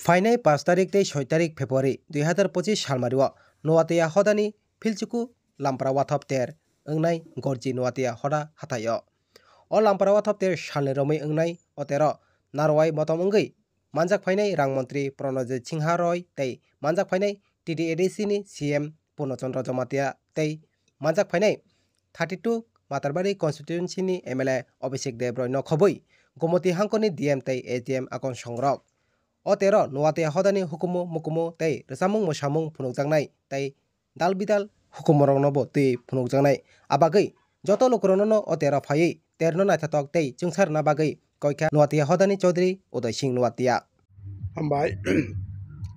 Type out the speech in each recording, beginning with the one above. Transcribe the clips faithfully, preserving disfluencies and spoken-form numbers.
Phainai pash tarik tei soi tarik February dui hazar pochis salmario Noatia hodani Philchuku Lampra Wathop ter wngnai Gorji Noatia hoda hathaio. O Lampra Wathop ter salni romwi wngnai o tero narwai motom wngwi manjak phainai rang montri Pranojit Singha Roy tei manjak phainai T T A D C ni C M Purno Chandra Jamatia tei manjak phainai thirty two Matarbari constituency ni M L A Abhishek Deb Roy no khobwi Gomoti hangkoni D M tei S D M Akon Songrok. O tero Noatia hodani hukumu mukumu tei rwchapmung mwsamung phunukjaknai tei dal bidal hukumroknobo twi phunukjaknai. Abagwi joto lukurokno o tero phaiwi terno naithothok tei chwngsa rwna bagwi koikha Noatia hodani Chaudhary Uday Singh Noatia. Hambai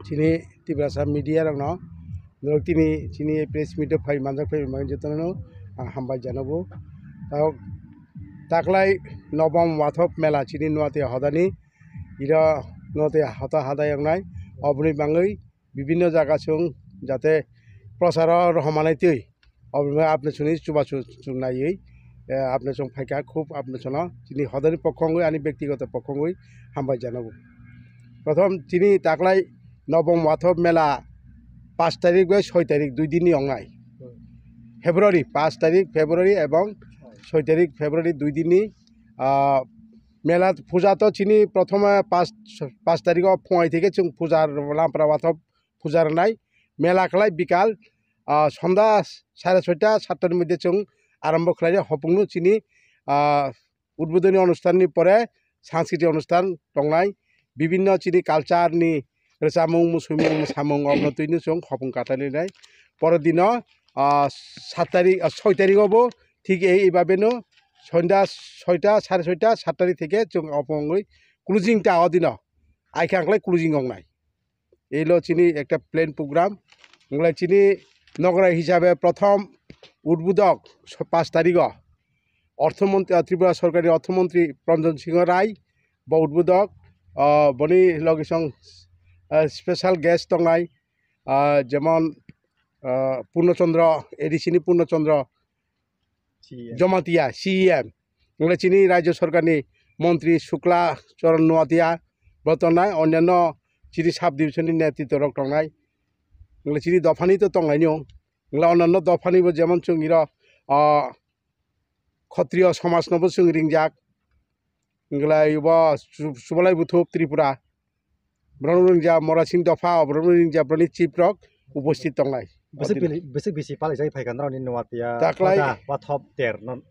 chini Tiprasa media rokno norok tini chini press meet o phai manjak phai mani jotono ang hambai janogo. Tao taklai Nobom Wathop Mela chini Noatia hodani iro Noatia hota hada yangnai oboni bangwi bibinno jaga chwng jate procharo rohomanai twi oboni apni chwngni chubachu chwng naiwi, eh, apni chwng phaikha khub apni chwngno chini hodani pokhongwi ani bektigoto pokhongwi hambai janogo. Prothom chini taklai Nobom Wathop Mela pash tarik bai soi tarik dui dinni wngnai. February, pash tarik February ebong soi tarik February dui dinni, ah, mela puja to chini prothome pash, pash tariko phungai theke chwng puja Lampra Wathop puja rwnai. Mela khlai bikal, ah, sonda sare soita satta ni moddhe chwng arombo khlai hopungno chini, ah, udbodhoni onusthan ni pore sanskriti onusthan tongnai, bibinno chini culture ni rwchapmung, musumung, mwsamung, obno twino chwng hopung katai lainai. Pore dino, ah, sat tarik, ah, soi tarik obo thik ei, ei babeno sonda soita, sare soita, sat tarik theke chwng hopung wngwi closing ta o dino. Aikhang khlai closing wngnai. Elo chini ekta plan program. Wngkhlai chini nogra hisabe prothom udbodhok so-, pash tarigo orthomontri, ah, Tripura sorkarni orthomontri Pranojit Singha Roy bo udbodhok, ah, boni loge song, ah, special guest tongnai, ah, jemon, ah, Purno Chandra, A D C ni Purno Chandra, C E M. Jamatia, C E M. Wngkhe chini Rajya Sorkarni Montri Shukla Charan Noatia bo tongnai, onyanno chini sub division ni netritwa rok tongnai. Wngkhe chini dophani to tonglainio. Wngkhe onyanno dophani bo jemon chwng iro, ah, Khotriyo somaj no bo chwng ringjak. Wngkhe bo Su-, Subalai Buthup Tripura. Borok wngjak Morasing dopha, borok wngjak borokni chief rok uposthit tongnai. Bwswk bili-, bwswk bisi palaijak phaikha norokni Noatia taklai hoda, Wathop ter no.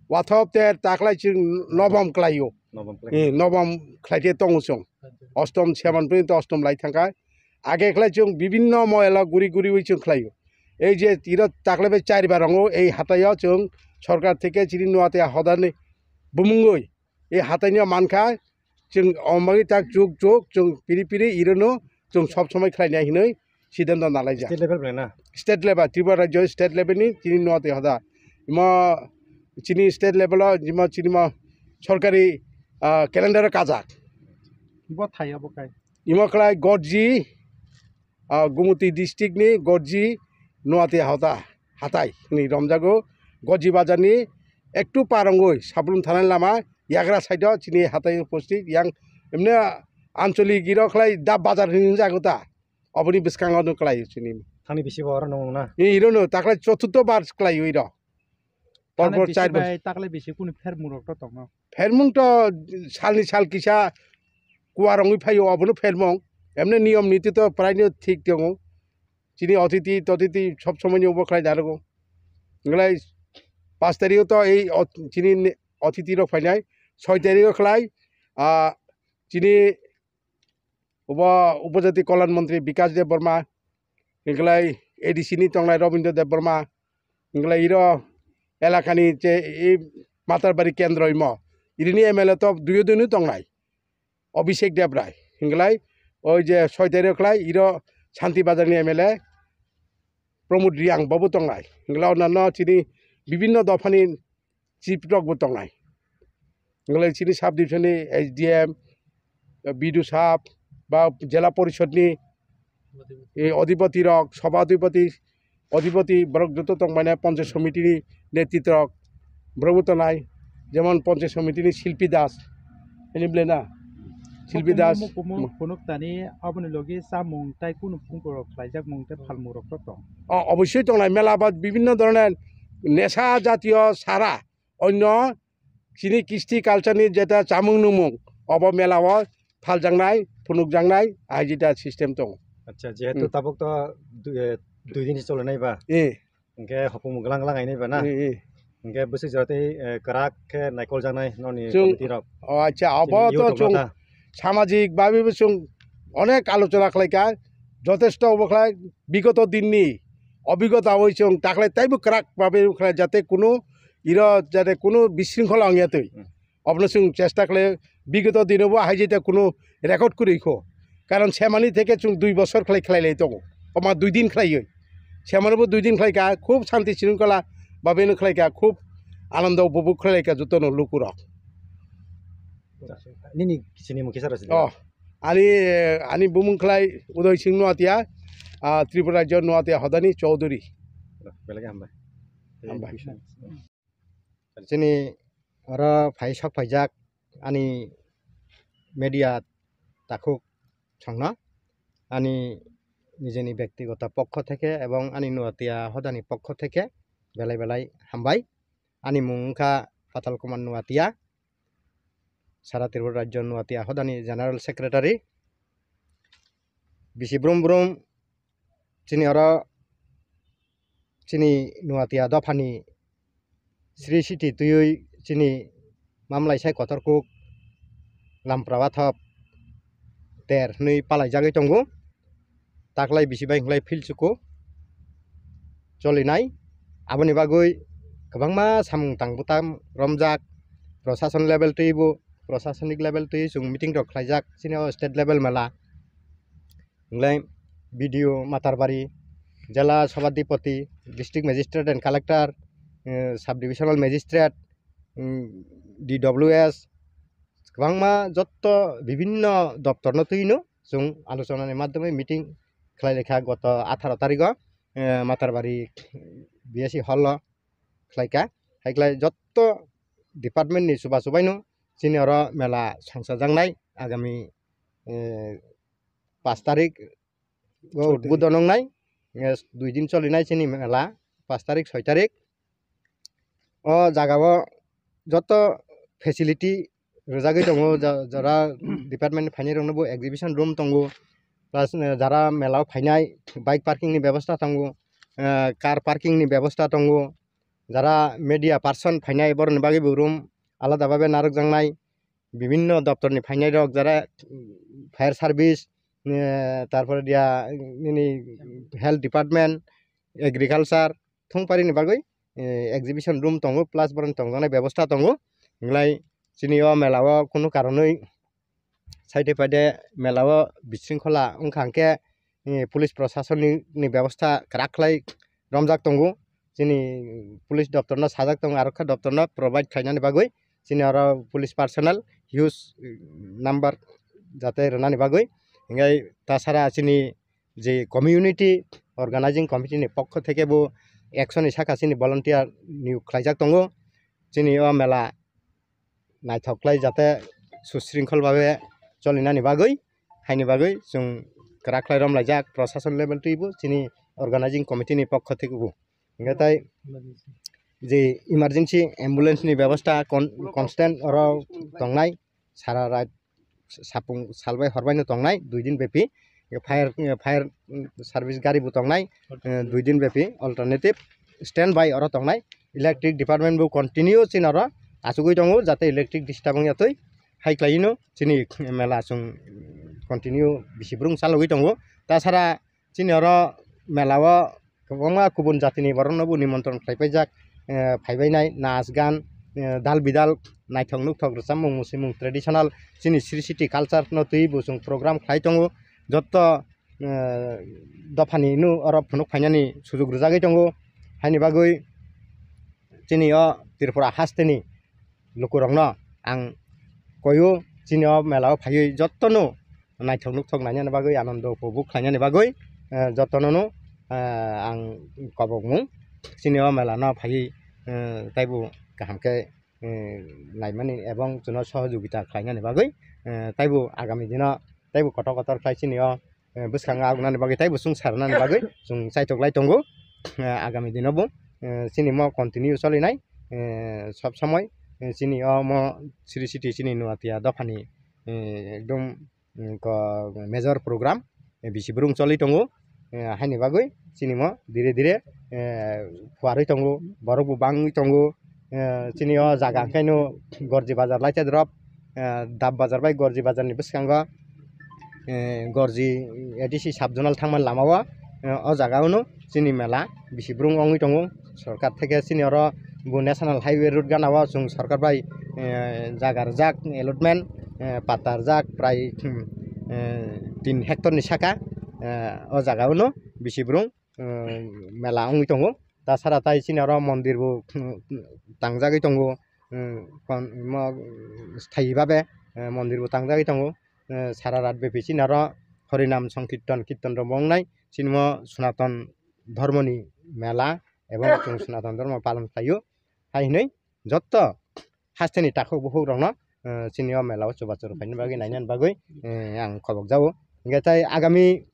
Wathop ter taklai chwng nobom klaio. Nobom klai. Eh, nobom khlaite tongo chwng. Ostom seman pwrwngto ostom lai thangkha. Age khlai chwng bibinno moyala guri guriwi chwng khlaio. Ei je tiro taklai bai charibar wngo ei hataio chwng sorkar theke chini Noatia hodani bumungwi ei hataino mankha, chwng omogwi tak chuk chuk chwng piri piri irono chwng sob somoi khlainai hinwi siddhanto nalaijak. State level bai na? State level, Tripura rajyo state level ni chini Noatia hoda. Imo chini state level o imo chini mo sorkari, ah, calendar o kajak. Bo thai abo kai. Imo khlai Gorji, ah, Gumoti district ni Gorji Noatia hoda hatai ni romjago. Gorji bazar ni ektu par wngwi Sablum thana lama yagra side o chini hatai uposthit yang emne ancholik iro khlai da bazar hinwi jago ta. Oboni bwskango no khlai chini. Thani bisi bo oro nung na? E, iro no taklai choturtho bar khlai iro. Por por char bar. Taklai bisi kunu phermung rok to tongo? Phermung to salni sal kisa kuar wngwi phaio, obono phermung. Emne niyom niti to prai no thik tongo. Chini otiti totiti sob somoi ni obo khlai narogo. Nglai pas tarik o to ei ot-, chini ne-, otiti rok phainai. Soi tarik o khlai, ah, chini Ubo Upojati Kalyan Montri Bikash Debbarma, hinklai A D C ni tongnai Robindra Debbarma, hinklai iro elakani je i Matarbari kendro imo, irini M L A to duyo duino tongnai, Abhishek Debrai, hinklai oi je soi tarik khlai iro Santi Bazar ni M L A, Pramod Reang bobo tongnai. Hinglai onanno chini bibinno dophani chief rok bo tongnai. Hinglai chini sub division ni S D M, B D O sahab, ba jela porishod ni, eh, adhipati rok, sabha adhipati, adhipati borok joto tongmani panchayat somiti ni netritwa rok borok bo tongnai. Jemon panchayat somiti ni Silpi Das, ini bole na? Silbi Das. Kumu, kumu, kunuk tani aboni logi chamung tai kunu phungkorok khlaijakmung tei phalmungrok to tong. O, obosoi tongnai mela ba bibinno dhoroner nesha jatiyo sara onno chini kisti culture ni jeta chamung numung obo mela o phaljaknai, phunukjaknai, hai jeta system tongo. Acha, jehetu Hmm. tabuk to dui, eh, dui din se cholenai ba? Eh. Hingke hopung glang glang ainai ba na? Eh, eh. Hingke bwswk jora tei, eh, kwrak khe naikoljaknai noni Chwng committee rok? O, acha, Chini abo to YouTube chwng no ta? Samajik babe bo chwng onek alochona khlaikha, jotesto obo khlai bigoto dinni obigota oi chwng takhlai taibo kwrak babe khlai jate kunu iro jate kunu bisringkhola ongya twi. Hmm. Obono chwng chesta khlai, bigoto dino bo hai jeta kunu record kwrwi kho. Karon semani theke chwng dui bosor khlai khlai lai tongo. Oma dui din khlaiwi. Semani bo dui din khlai kha, khub shanti shringkhola babeno khlai kha, khub anando upobhog khlai lai kha jotono lukurok. Nini kisini mung kisa rasi. Oh, ani, ani bumung khlai Udoy Singh Noatia, ah, Tripura Rajyo Noatia Hodani Chowdhury. Belai hambai. Hambai. Chini oro phai sok phaijak ani media takhuk songno ani nijeni bektigoto pokho theke ebong ani Nuatia hodani pokho theke belai belai hambai. Ani mung wngkha Patal Kumar Nuatia, Sara Tripura Rajyo Nuatia hodani General Secretary. Bisi brum brum chini oro chini Nuatia dophani Sri City twiwi chini mamlai sai kotor kuk Lampra Wathop ter hwnwi palaijagwi tongo. Taklai bisi bai hwnlai philchuko cholinai. Aboni bagwi kwbangma samung tang bwtam romjak, prosason level twibo, prosasonik level twi chwng meeting rok khlaijak chini o state level mela. Hwnlai B D O Matarbari, Jela Sabadipati, District Magistrate and Collector, eh, Sub Divisional Magistrate, mm, D W S, kwbangma jotto bibinno doptorno twino chwng alochonani madhyome meeting khlai laikha goto atharo tarigo, eh, Matarbari B S C hall o khlaikha. Haiklai jotto department ni chuba chubaino chini oro mela songchajaknai agami, eh, pash tarik o Soi tarik. Udbodon wngnai, eh, dui din cholinai chini mela, pash tarik, soi tarik. O jagao joto facility rwjagwi tongo, ja-, jara department ni phainairokno bo exhibition room tongo, plus, eh, jara mela o phainai bike parking ni bebosta tongo, eh, car parking ni bebosta tongo, jara media person phainai borokni bagwi bo room alada babe narwkjaknai. Bibinno doptorni phainairok jara fire service, eh, tarpore dia nini health department, agriculture, thungparini bagwi, eh, exhibition room tongo, plus borokni tongjaknai bebosta tongo. Hwnglai chini o mela o kunu karonwi side pai de mela o bisingkhola wngkha hwnkhe, eh, police proshasonni ni bebosta kwrak khlai romjak tongo. Chini police doptor no sajak tongo, arokha doptor no provide khlainani bagwi chini oro police personnel huge number jate rwnani bagwi. Hingke tasara chini je community organizing committee ni pokho theke bo ekso ni saka chini volunteer niyok khlaijak tongo. Chini o mela naithok khlai jate susringkhol babe cholinani bagwi, haini bagwi chwng kwrak khlai romlaijak proshasoni level twibo chini organizing committee ni pokho thwibo. Hingke tai je emergency ambulance ni bebosta con-, constant oro tongnai, sara rait sapung salbai horbaino tongnai dui din bepi. Fire, fire service gari bo tongnai, eh, dui din bepi alternative standby oro tongnai. Electric department bo continue chini oro achugwi tongo, jate electric disturb wngya twi. Hai khlaino chini mela chwng continue bisi brung chalogwi tongo. Tasara chini oro mela o kwbangma kubun jatini borokno bo nimontron khlaipaijak, eh, phaibainai nas gan, eh, dal bidal naithok nukthok rwchapmung muchimung traditional chini Sri City culture no twiwi bo chwng program khlai tongo. Jotto, eh, dophani no oro phunuk phainani sujuk rwjagwi tongo. Haini bagwi chini o Tripura hasteni lukurokno ang koyo chini o mela o phaiwi jottono naithok nukthok nainani bagwi, anando upobhog khlainani bagwi, eh, jottono no, eh, ang kobokmung chini o mela no phaiwi, eh, taibo kaham khe, eh, naimani ebong chwngno sohojogita khlainani bagwi eh, taibo agami dino taibo kotor kotor khlai chini o, eh, bwskango agunani bagwi taibo chwng sarnani bagwi chwng chaitok lai tongo. Eh, agami dino bo, eh, chini mo continue cholinai, eh, sob somoi, eh, chini o mo Sri City chini Nuatia dophani, eh, ekdom, mm, ko major program, eh, bisi brung choli tongo. Eh, haini bagwi chini mo dire dire, eh, phuarwi tongo, borok bo bangwi tongo. Eh, chini o jaga hwnkhe no Gorji bazar laite drop, eh, Dab bazar bai Gorji bazar ni bwskango, eh, Gorji A D C sub zonal thangmani lama o, eh, o jaga o no chini mela bisi brung ongwi tongo. Sorkar theke chini oro bo national highway route gana o chwng sorkar bai, eh, jaga rijak allotment, eh, patta rijak prai, hmm, eh, tin hectare ni saka, eh, o jaga o no bisi brung, eh, mela wngwi tongo. Tasara tai chini oro mondir bo, hmm, tangjagwi tongo, hmm, kon-, mo, hmm, sthayi babe, eh, mondir bo tangjagwi tongo. Eh, sara rat bepi chini oro horinam songkirton, kirton rok bo wngnai. Chini mo Sonaton dhormoni mela, ebong chwng Sonaton dhormo palon khlaio. Hai hwnwi jotto hasteni takhuk bukhuk rokno, eh, chini o mela o chubachu rw phaina bagwi, naina bagwi, eh, ang khobok jago. Hingkhe tai agami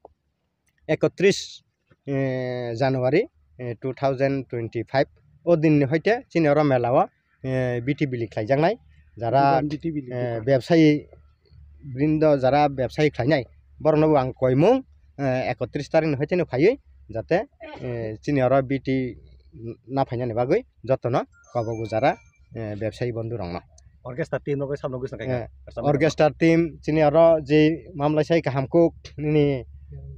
ekotris, eh, January, eh, two thousand twenty-five o din ni hoite chini oro mela o, eh, B T bili khlaijaknai. Jara, B T bili, eh, bebsayi brindo jara bebsayi khlainai, borokno bo ang koimung, eh, ekotris tarik ni hoite no phaiwi, jate, eh, chini oro B T na phainani bagwi jotono kobogo jara, eh, bebsayi bondhu rokno. Orchestra team rok samno gwisang khaikha. Eh, orchestra team chini oro je mamlai sai kaham kuk nini,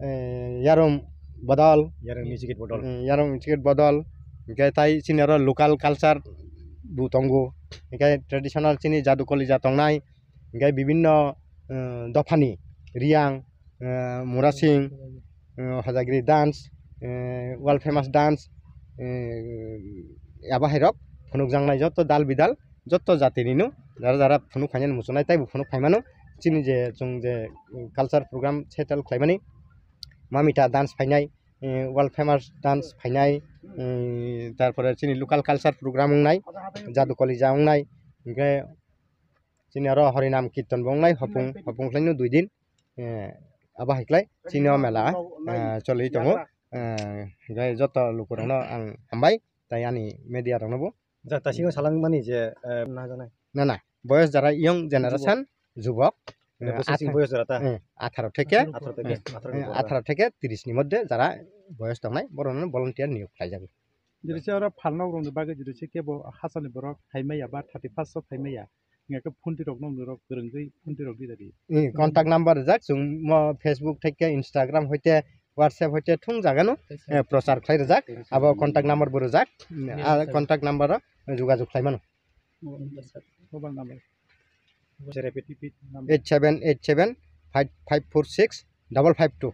eh, Yarum Bodol. Yarum music bodol. Eh, Yarum music bodol. Hingke tai chini oro local culture bo tongo. Hingke traditional chini jadu kolija tongnai. Hingke bibinno, eh, dophani Riyang, eh, Murasing, eh, Hojagiri dance, eh, world famous dance, eh, abo hairok phunukjaknai joto dal bidal, joto jatini no jara jara phunuk phainani muchungnai taibo phunuk phaimano. Chini je chwng je culture program settle khlaimani, Mamita dance phainai, eh, world famous dance phainai, eh, tarpore chini local culture program wngnai, jadu kolija wngnai, hingke chini oro horinam kirton bo wngnai, hopung, hopung khlaino dui din, eh, abo hai khlai chini o mela, eh, choli tongo, eh, hingke joto lukurokno ang hambai, tai ani media rokno bo. Ja, tasingo salangmani je, eh, na janai. Na, na, boyos jara young generation, jubok, eh, boyos jara ta? Eh, atharo theke, atharo theke, eh, atharo theke tiris ni moddhe jara boyos tongnai, borokno volunteer niyok khlaijago. Jodi se oro phalnok rokni bagwi jodi se kebo hachani borok phaimaya ba thirty first o phaimaya, hingkhe phunti rokno norok kwrwngwi phunti rok di jadi. Eh, contact number rijak, chwng mo Facebook theke, Instagram hoite, WhatsApp hoite thung jagano, eh, prochar khlai rijak, abo contact number bo rijak, ah, contact number o jogajog khlai mano. Mobile number. Eight seven eight seven five five four six double five two.